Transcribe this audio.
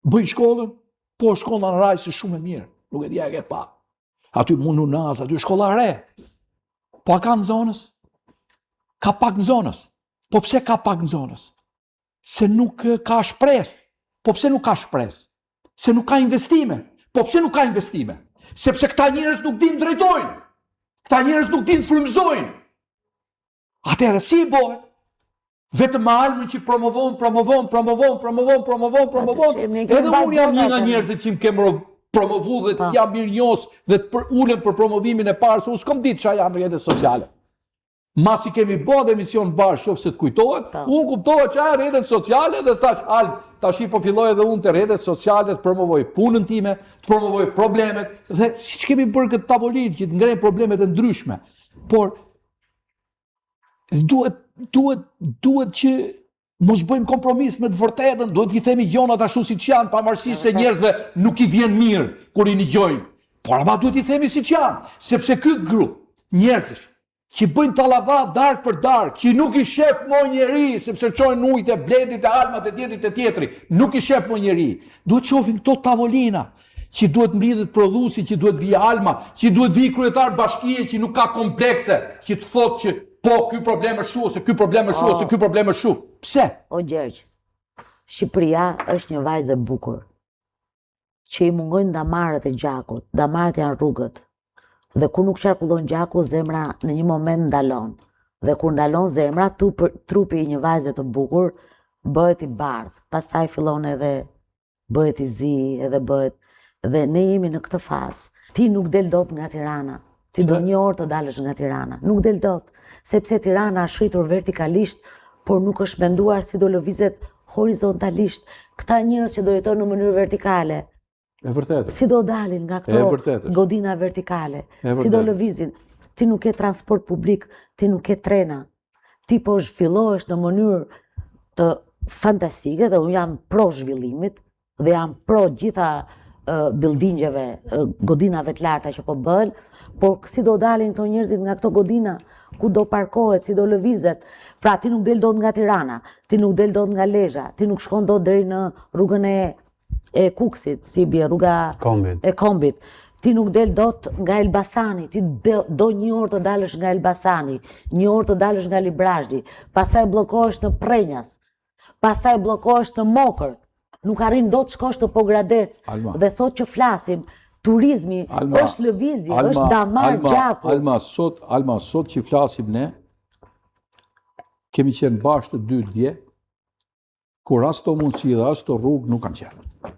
Bëjnë shkollën, po shkolla në Rajsë shumë e mirë, nuk e di a e ke pa. Aty mu në Unazë, aty shkolla re. Po a ka nxënës? Ka pak nxënës. Po pse ka pak nxënës? Se nuk ka shpresë. Po pse nuk ka shpresë? Se nuk ka investime. Po pse nuk ka investime? Sepse këta njerëz nuk dinë drejtojnë. Këta njerëz nuk dinë frymëzojnë. Atëherë si i bëhet? Vetëm me Almën që promovon, promovon, promovon, promovon, promovon, promovon. Edhe unë jam një nga njerëzit që më ke promovu dhe të jam mirënjohës dhe të përulem për promovimin e parë, se unë s'kom ditë ça janë rrjetet sociale. Masi kemi bo dhe emision bashkë, qoftë se të kujtohet, po. unë kuptova ça janë rrjetet sociale dhe thash, Almë, tashi po filloj edhe unë te rrjetet sociale të promovoj punën time, të promovoj problemet, dhe siç kemi bërë këtë tavolinë që të ngrejmë problemet e ndryshme. Por, duhet duhet duhet që mos bëjmë kompromis me të vërtetën, duhet t'i themi gjonat ashtu siç janë, pavarësisht se njerëzve nuk i vjen mirë kur i nigjojnë. Por ama duhet t'i themi siç janë, sepse ky grup njerëzish që bëjnë tallava darkë për darkë, që nuk i shef mo njeri, sepse çojnë ujë te Bledi, te Alma, te tjetri, te tjetri, nuk i shef mo njeri. Duhet shohin këto tavolina, që duhet mblidhet prodhuesi, që duhet vijë Alma, që duhet vijë kryetar bashkie që nuk ka komplekse, që të thotë që po ky problem është shu ose ky problem është shu ose ky problem është shu. Pse? O Gjergj, Shqipëria është një vajzë e bukur që i mungojnë damarët e gjakut, damarët janë rrugët. Dhe kur nuk qarkullon gjaku, zemra në një moment ndalon. Dhe kur ndalon zemra, trupi i një vajze të bukur bëhet i bardhë. Pastaj fillon edhe bëhet i zi edhe bëhet dhe ne jemi në këtë fazë. Ti nuk del dot nga Tirana. Ti do një orë të dalësh nga Tirana. Nuk del dot, sepse Tirana është rritur vertikalisht, por nuk është menduar si do lëvizet horizontalisht. Këta njerëz që do jetojnë në mënyrë vertikale. E vërtetë. Si do dalin nga këto godina vertikale? Si do lëvizin? Ti nuk ke transport publik, ti nuk ke trena. Ti po zhvillohesh në mënyrë të fantastike dhe unë jam pro zhvillimit dhe jam pro gjitha buildingjeve, godinave të larta që po bëhen, por si do dalin këto njerëzit nga këto godina, ku do parkohet, si do lëvizet. Pra ti nuk del dot nga Tirana, ti nuk del dot nga Lezha, ti nuk shkon dot deri në rrugën e e Kukësit, si bie rruga Kombit. e Kombit. Ti nuk del dot nga Elbasani, ti do një orë të dalësh nga Elbasani, një orë të dalësh nga Librazhdi, pastaj bllokohesh në Prrenjas, pastaj bllokohesh në Mokër, nuk arrin dot shkosh në Pogradec. Alma. Dhe sot që flasim, turizmi Alma, është lëvizje, Alma, është damar Alma, gjaku. Alma, sot, Alma, sot që flasim ne, kemi qenë bashkë të dy dje, kur as to mundësi dhe as to rrugë nuk kanë qenë.